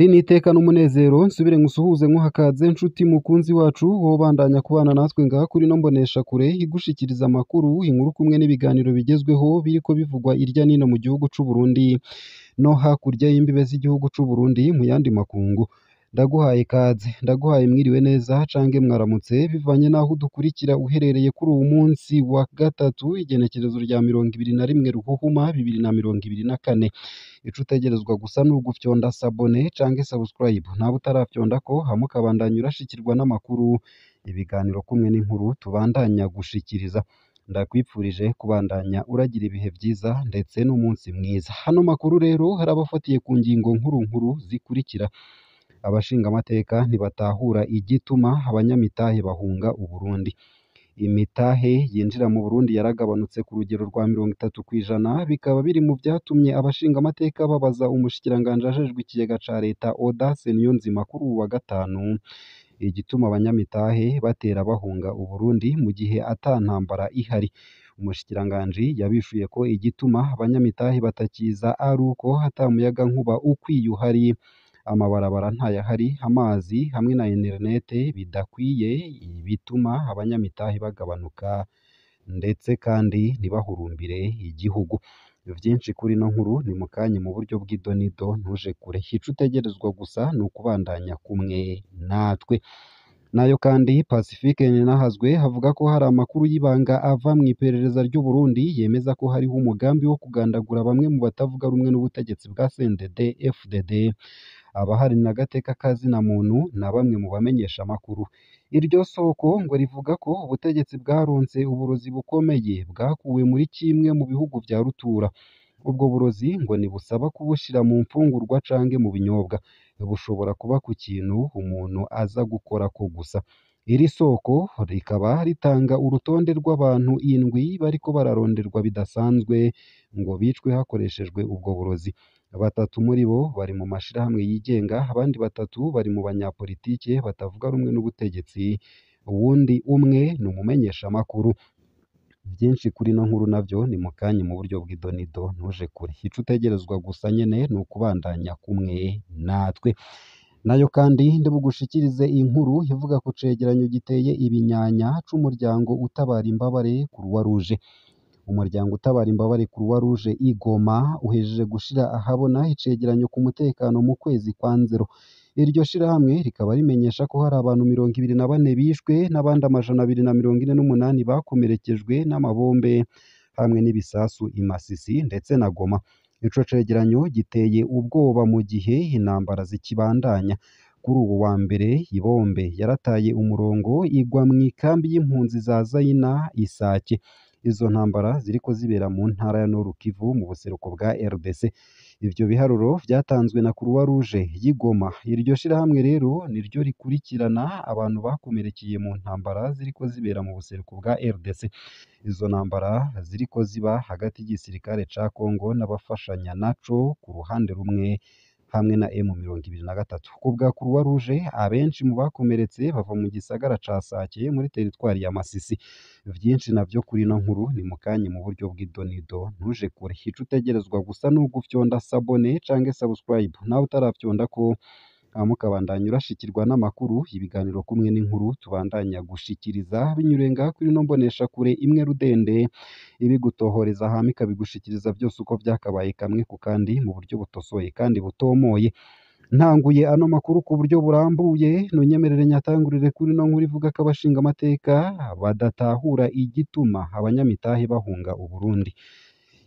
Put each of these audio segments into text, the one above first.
Iri n'iteka n'umunezero nsubire nkusuhuze nkuhakaze nshuti mukunzi wacu wobandanya kubana natwe ngaha kuri ino mboneshakure igushikiriza amakuru, inkuru kumwe n'ibiganiro bigezweho biriko bivugwa irya nino mu gihugu c'u Burundi no hakurya y'imbibe z'igihugu c'u Burundi mu yandi makungu. Ndaguhaye ikaze, ndaguhaye mwiriwe neza cange mwaramutse bivanye n'aho udukurikira uherereye kuri uwu munsi wa gatatu igenekerezo rya 21 Ruhuhuma 2024. Ico utegerezwa gusa ni ugufyonda s'abone canke subscribe, nawe utarafyondako hama ukabandanya urashikirwa n'amakuru, ibiganiro kumwe n'inkuru tubandanya gushikiriza. Ndakwipfurije kubandanya uragira ibihe vyiza ndetse n'umunsi mwiza. Hano makuru rero hari abafatiye ku ngingo nkuru nkuru zikurikira: abashingamateka ntibatahura igituma abanyamitahe bahunga Uburundi. Imitahe yinjira mu Burundi yaragabanutse ku rugero rwa 30%, bikaba biri mu vyatumye abashingamateka babaza umushikiranganji ajejwe ikigega ca leta Audace Niyonzima kuri uwu wa gatanu igituma abanyamitahe batera bahunga Uburundi mu gihe ata ntambara ihari. Umushikiranganji yabishuye ko igituma abanyamitahe batakiza ari uko ata muyagankuba ukwiye uhari, amabarabara ntayahari, amazi hamwe na interinete bidakwiye, bituma abanyamitahe bagabanuka ndetse kandi ntibahurumbire igihugu. Vyinshi kuri ino nkuru ni mukanya mu buryo bw'idonido, ntuje kure. Ico utegerezwa gusa ni ukubandanya kumwe natwe. Nayo kandi Pacifique Ninahazwe avuga ko hari amakuru y'ibanga ava mw'iperereza ry'u Burundi yemeza ko hariho umugambi wo kugandagura bamwe mu batavuga rumwe n'ubutegetsi bwa CNDD FDD, abaharanira agateka ka zina muntu na bamwe mu bamenyesha amakuru. Iryo soko ngo rivuga ko ubutegetsi bwaronse uburozi bukomeye bwakuwe muri kimwe mu bihugu vya rutura. Ubwo burozi ngo ntibusaba kubushira mu mfungurwa canke mu binyobwa, bushobora kuba ku kintu umuntu aza gukorako gusa. Iri soko rikaba ritanga urutonde rw'abantu indwi bariko bararonderwa bidasanzwe ngo bicwe hakoreshejwe ubwo burozi. Batatu muri bo bari mu mashirahamwe yigenga, abandi batatu bari mu banyapolitike batavuga rumwe n'ubutegetsi, uwundi umwe ni umumenyeshamakuru. Vyinshi kuri ino nkuru navyo ni mukanya mu buryo bw'idonido, ntuje kure. Ico utegerezwa gusa nyene ni ukubandanya kumwe natwe. Nayo kandi ndibugushikirize inkuru ivuga ku cegeranyo giteye ibinyanya c'umuryango utabara imbabare Croix Rouge. Umuryango utabara imbabare Croix Rouge i Goma uhejeje gushira ahabona icegeranyo ku mutekano mu kwezi kwa Nzero. Iryo shirahamwe rikaba rimenyesha ko hari abantu 24 bishwe n'abandi 248 bakomerekejwe n'amabombe hamwe n'ibisasu i Masisi ndetse na Goma. Ico cegeranyo giteye ubwoba mu gihe intambara zikibandanya. Kuri uwu wa mbere ibombe yarataye umurongo igwa mw'ikambi y'impunzi za Zayina Isake. Izo ntambara ziriko zibera mu ntara ya Nord Kivu mu buseruko bwa RDC. Ivyo biharuro vyatanzwe na Croix Rouge y'i Goma. Iryo shirahamwe rero niryo rikurikirana abantu bakomerekeye mu ntambara ziriko zibera mu buseruko bwa RDC. Izo ntambara ziriko ziba hagati y'igisirikare ca Congo n'abafashanya naco ku ruhande rumwe hamwe na M23. Ku bwa Croix Rouge, abenshi mu bakomeretse bava mu gisagara ca Sake muri teritwari ya Masisi. Vyinshi navyo kuri ino nkuru ni mukanya mu buryo bw'idonido, ntuje kure. Ico utegerezwa gusa ni ugufyonda s'abone canke subscribe, nawe utarafyondako hama ukabandanya urashikirwa n'amakuru, ibiganiro kumwe n'inkuru tubandanya gushikiriza binyuriye ngaha kuri ino mboneshakure imwe rudende ibigutohoreza hama ikabigushikiriza vyose uko vyakabaye kamwe ku kandi mu buryo butosoye kandi butomoye. Ntanguye ano makuru ku buryo burambuye, nunyemerere nyatangurire kuri ino nkuru ivuga ko abashingamateka badatahura igituma abanyamitahe bahunga Uburundi.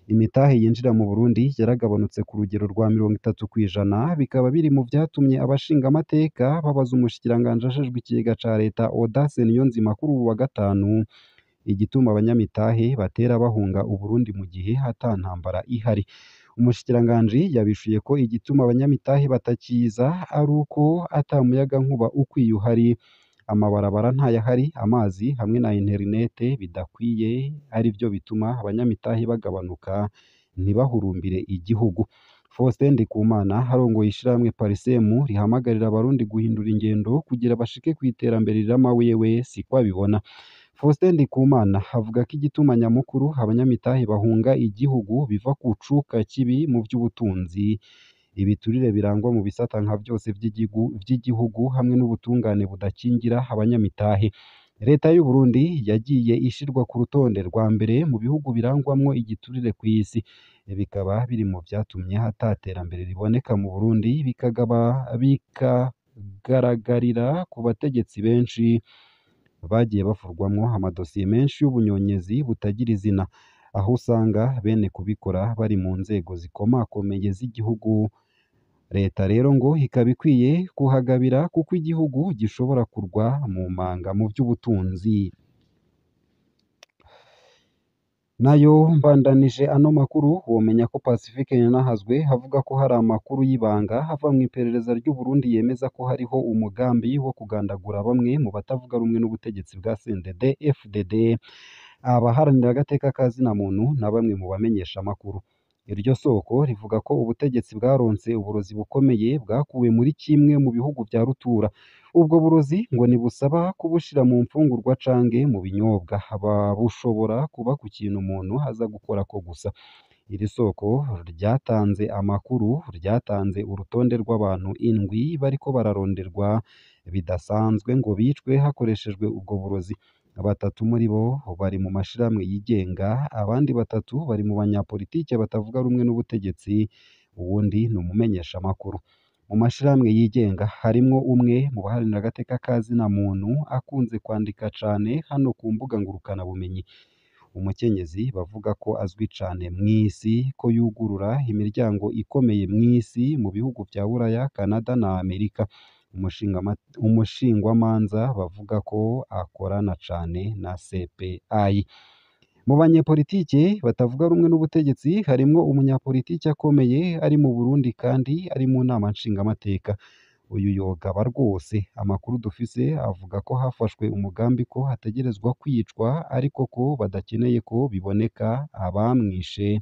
Imitahe yinjira mu Burundi yaragabanutse ku rugero rwa 30%, bikaba biri mu vyatumye abashingamateka babaza umushikiranganji ajejwe ikigega ca leta Audace Niyonzima kuri uwu wa gatanu igituma abanyamitahe batera bahunga Uburundi mu gihe ata ntambara ihari. Umushikiranganji yabishuye ko igituma abanyamitahe batakiza ari uko ata muyagankuba ukwiye uhari, amabarabara ntayahari, amazi hamwe na interinete bidakwiye, arivyo bituma abanyamitahe bagabanuka ntibahurumbire igihugu. Faustin Ndikumana arongoye ishirahamwe Parsem rihamagarira abarundi guhindura ingendo kugira bashike kw'iterambere rirama wewe siko abibona. Faustin Ndikumana avuga ko igituma nyamukuru abanyamitahe bahunga igihugu biva ku cuka kibi mu vy'ubutunzi. Ibiturire birangwa mu bisata nka vyose vy'igihugu hamwe n'ubutungane budakingira abanyamitahe. Leta y'u Burundi yagiye ishirwa ku rutonde rwa mbere mu bihugu birangwamwo igiturire kw'isi, bikaba biri mu vyatumye ata terambere riboneka mu Burundi, bikagaragarira ku bategetsi benshi bagiye bavurwamwo amadosiye menshi y'ubunyonyezi butagira izina, aho usanga bene kubikora bari mu nzego zikomakomeye z'igihugu. Leta rero ngo ikaba ikwiye kuhagabira kuko igihugu gishobora kurwa mu manga mu vy'ubutunzi. Nayo mbandanije ano makuru, womenya ko Pacifique Nahazwe avuga ko hari amakuru y'ibanga ava mu iperereza ry'u Burundi yemeza ko hariho umugambi wo kugandagura bamwe mu batavuga rumwe n'ubutegetsi bwa CNDD FDD, abaharanira agateka ka zina muntu na bamwe mu bamenyesha amakuru. Iryo soko rivuga ko ubutegetsi bwaronse uburozi bukomeye bwakuwe muri kimwe mu bihugu vya rutura. Ubwo burozi ngo ntibusaba kubushira mu mfungurwa canke mu binyobwa, bushobora kuba ku kintu umuntu aza gukorako gusa. Iri soko ryatanze amakuru, ryatanze urutonde rw'abantu indwi bariko bararonderwa bidasanzwe ngo bicwe hakoreshejwe ubwo burozi. Batatu muri bo bari mu mashirahamwe yigenga, abandi batatu bari mu banyapolitike batavuga rumwe n'ubutegetsi, uwundi ni umumenyeshamakuru. Mu mashirahamwe yigenga harimwo umwe mu baharanira agateka ka zina muntu akunze kwandika cane hano ku mbuga ngurukanabumenyi. Umukenyezi bavuga ko azwi cane mw'isi, ko yugurura imiryango ikomeye mw'isi mu bihugu vya Buraya, Canada na Amerika. Umushingwamanza bavuga ko akorana cane na CPI. Mu banyepolitike batavuga rumwe n'ubutegetsi harimwo umunyapolitike akomeye ari mu Burundi kandi ari mu nama nshingamateka. Uyu yogaba rwose. Amakuru dufise avuga ko hafashwe umugambi ko hategerezwa kwicwa, ariko ko badakeneye ko biboneka abamwishe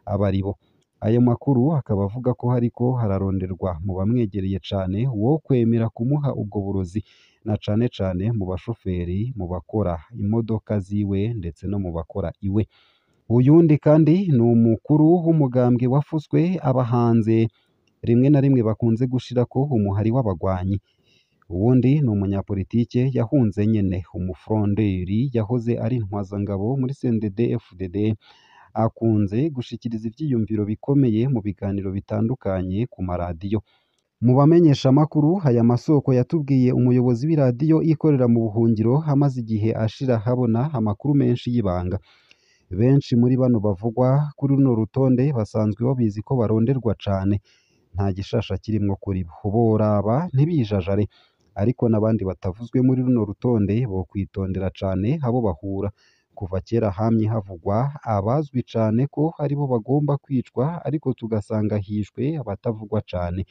abaribo. Ayo makuru akaba avuga ko hariko hararonderwa mu bamwegereye cane uwokwemera kumuha ubwo burozi, na cane cane mu bashoferi, mu bakora imodoka ziwe ndetse no mu bakora iwe. Uyundi kandi ni umukuru w'umugambwe wafuswe aba hanze, rimwe na rimwe bakunze gushirako umuhari w'abagwanyi. Uwundi ni umunyapolitike yahunze nyene, umufronderi yahoze ari intwazangabo muri CNDD FDD, akunze gushikiriza ivyiyumviro bikomeye mu biganiro bitandukanye ku maradiyo. Mu bamenyeshamakuru, aya masoko yatubwiye umuyobozi w'iradiyo ikorera mu buhungiro amaze igihe ashira ahabona amakuru menshi y'ibanga. Benshi muri bano bavugwa kuri runo rutonde basanzwe babizi ko baronderwa cane, nta gishasha kirimwo kuri bo, boraba ntibijajare. Ariko n'abandi batavuzwe muri runo rutonde bokwitondera cane abo bahura. Kuva kera hamye havugwa abazwi cane ko aribo bagomba kwicwa, ariko tugasanga hishwe abatavugwa cane,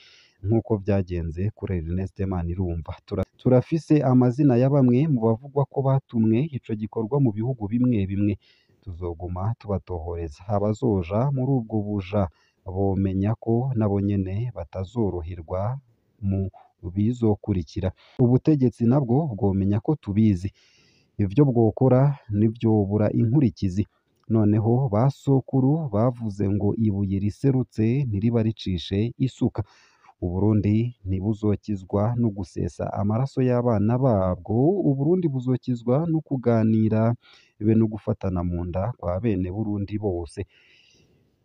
nk'uko vyagenze kuri Ernest Manirumva. Turafise amazina ya bamwe mu bavugwa ko batumwe ico gikorwa mu bihugu bimwe bimwe, tuzoguma tubatohoreza. Abazoja muri ubwo buja bomenya ko nabo nyene batazoroherwa mu bizokurikira. Ubutegetsi nabwo bwomenya ko tubizi, ivyo bwokora ntivyobura inkurikizi. Noneho ba sokuru bavuze ngo ibuye riserutse ntiriba ricishe isuka. Uburundi ntibuzokizwa no gusesa amaraso y'abana babwo, Uburundi buzokizwa no kuganira be no gufatana mu nda kwa bene Burundi bose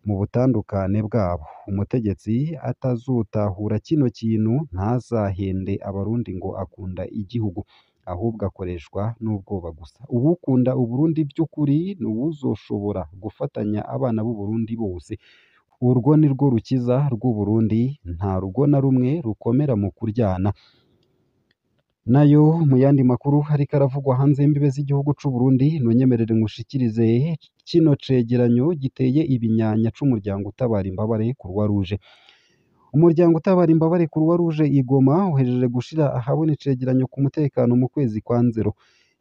mu butandukane bwabo. Umutegetsi atazotahura kino kintu ntazahende abarundi ngo akunda igihugu, ahubwo akoreshwa n'ubwoba gusa. Uwukunda Uburundi vy'ukuri ni uwuzoshobora gufatanya abana b'Uburundi bose. Urwo nirwo rukiza rw'Uburundi, nta rugo na rumwe rukomera mu kuryana. Nayo mu yandi makuru ariko aravugwa hanze y'imbibe z'igihugu c'u Burundi, nonyemerere ngushikirize kino cegeranyo giteye ibinyanya c'umuryango utabara imbabare Croix Rouge. Umuryango utabara imbabare Croix Rouge i Goma uhejeje gushira ahabona icegeranyo ku mutekano mu kwezi kwa Nzero.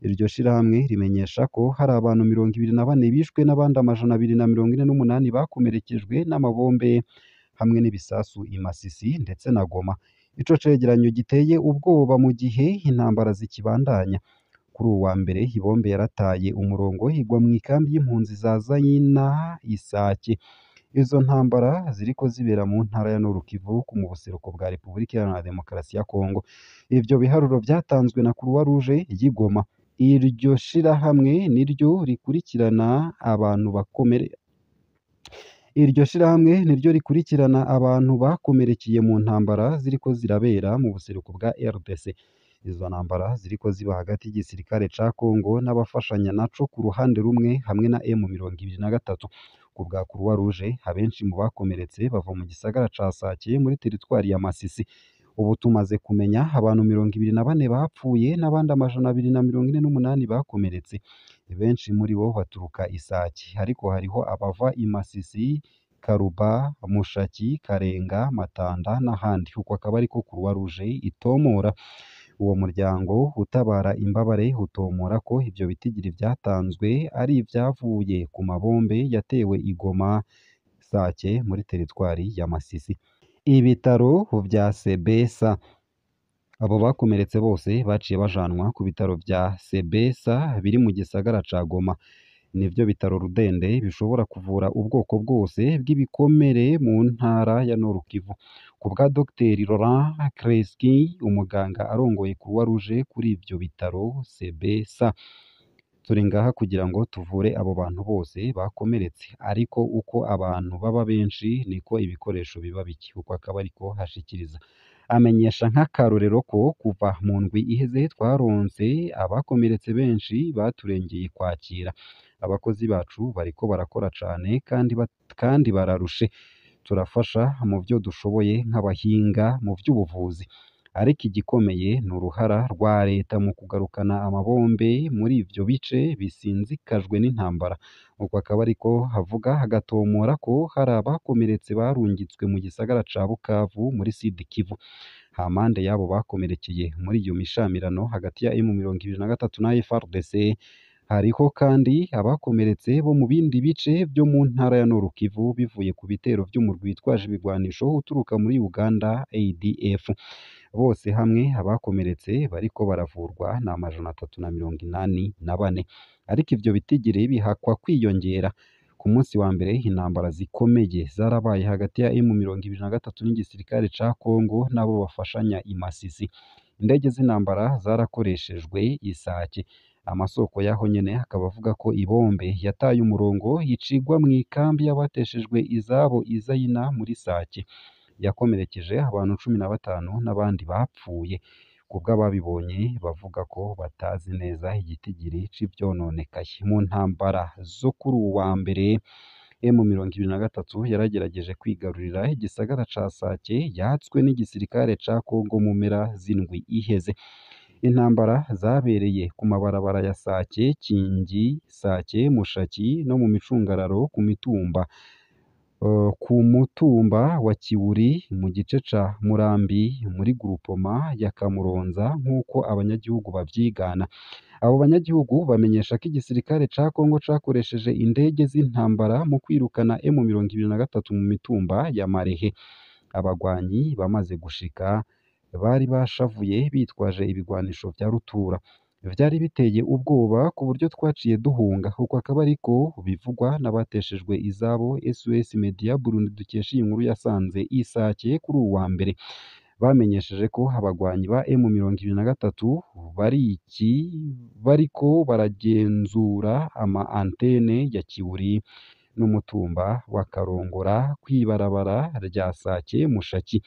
Iryo shirahamwe rimenyesha ko hari abantu 24 bishwe n'abandi 248 bakomerekejwe n'amabombe hamwe n'ibisasu i Masisi ndetse na Goma. Ico cegeranyo giteye ubwoba mu gihe intambara zikibandanya. Kuri uwu wa mbere ibombe yarataye umurongo igwa mw'ikambi y'impunzi za Zayina Isake. Izo ntambara ziriko zibera mu ntara ya Nord Kivu mu buseruko bwa Repubulika Iharanira Demokarasi ya Kongo. Ivyo biharuro vyatanzwe na Croix Rouge y'i Goma. Iryo shirahamwe niryo rikurikirana abantu bakomere Iryo shirahamwe niryo rikurikirana abantu bakomerekeye mu ntambara ziriko zirabera mu buseruko bwa RDC. Izo ntambara ziriko ziba hagati y'igisirikare ca Congo n'abafashanya naco ku ruhande rumwe hamwe na M23. Ku bwa Croix Rouge, abenshi mu bakomeretse bava mu gisagara ca Sake muri teritwari ya Masisi. Ubu tumaze kumenya abantu 24 bapfuye n'abandi 248 bakomeretse. Benshi muri bo baturuka i Sake, ariko hariho abava i Masisi, Karuba, Mushaki, Karenga, Matanda n'ahandi. Uko akaba ariko Croix Rouge itomora. Uwo muryango utabara imbabare utomora ko ivyo bitigiri vyatanzwe ari ivyavuye ku mabombe yatewe i Goma, Sake muri teritwari ya Masisi. Ibitaro vya Sebesa. Abo bakomeretse bose baciye bajanwa ku bitaro vya Sebesa biri mu gisagara ca Goma. Nivyo bitaro rudende bishobora kuvura ubwoko bwose bw'ibikomere mu ntara ya Nord Kivu. Ku bwa Dr Laurent Kreski, umuganga arongoye Croix Rouge kuri ivyo bitaro Sebesa, turi ngaha kugira ngo tuvure abo bantu bose bakomeretse, ariko uko abantu baba benshi niko ibikoresho biba bike. Uko akaba ariko hashikiriza. Amenyesha nk'akarorero ko kuva mu ndwi iheze twaronse abakomeretse benshi baturengeye kwakira. Abakozi bacu bariko barakora cane kandi bararushe. Turafasha mu vyo dushoboye nk'abahinga mu vy'ubuvuzi. Ariko igikomeye ni uruhara rwa leta mu kugarukana amabombe muri ivyo bice bisinzikajwe n'intambara. Uko akaba ariko havuga, hagatomora ko hari abakomeretse barungitswe mu gisagara ca Bukavu muri Sud Kivu. Hampande y'abo bakomerekeye muri iyo mishamirano hagati ya M23 na FARDC, hariho kandi abakomeretse bo mu bindi bice vyo mu ntara ya Nord Kivu bivuye ku bitero vy'umurwi witwaje ibigwanisho uturuka muri Uganda ADF. Bose hamwe abakomeretse bariko baravurwa ni 384, ariko ivyo bitigiri bihakwa kwiyongera. Ku munsi wa mbere intambara zikomeye zarabaye hagati ya M23 n'igisirikare ca Congo n'abo bafashanya i Masisi. Indege z'intambara zarakoreshejwe i Sake. Amasoko y'aho nyene akaba avuga ko ibombe yataye umurongo icigwa mw'ikambi y'abateshejwe izabo i Zayina muri Sake. Yakomerekeje abantu 15 n'abandi bapfuye. Kubw'ababibonye bavuga ko batazi neza igitigiri c'ivyononekaye. Mu ntambara zo kuri uwu wa mbere, M23 yaragerageje kwigarurira igisagara ca Sake yatswe n'igisirikare ca Congo mu mpera z'indwi iheze. Intambara zabereye ku mabarabara ya Sake, Kingi, Sake, Mushaki no mu micungararo ku mitumba. Ku mutumba wa Kiwuri mu gice ca Murambi muri grupoma ya Kamuronza nk'uko abanyagihugu bavyigana. Abo banyagihugu bamenyesha ko igisirikare ca Congo cakoresheje indege z'intambara mu kwirukana M23 mu mitumba ya Marehe. Abagwanyi bamaze gushika bari bashavuye bitwaje ibigwanisho vya rutura. Vyari biteye ubwoba ku buryo twaciye duhunga. Uko akaba ariko bivugwa n'abateshejwe izabo SOS Media Burundi dukesha iyi nkuru yasanze i Sake kuri uwu wa mbere. Bamenyesheje ko abagwanyi ba M23 bariko baragenzura ama antene ya Kiwuri n'umutumba wa Karongora kw'ibarabara rya Sake Mushaki.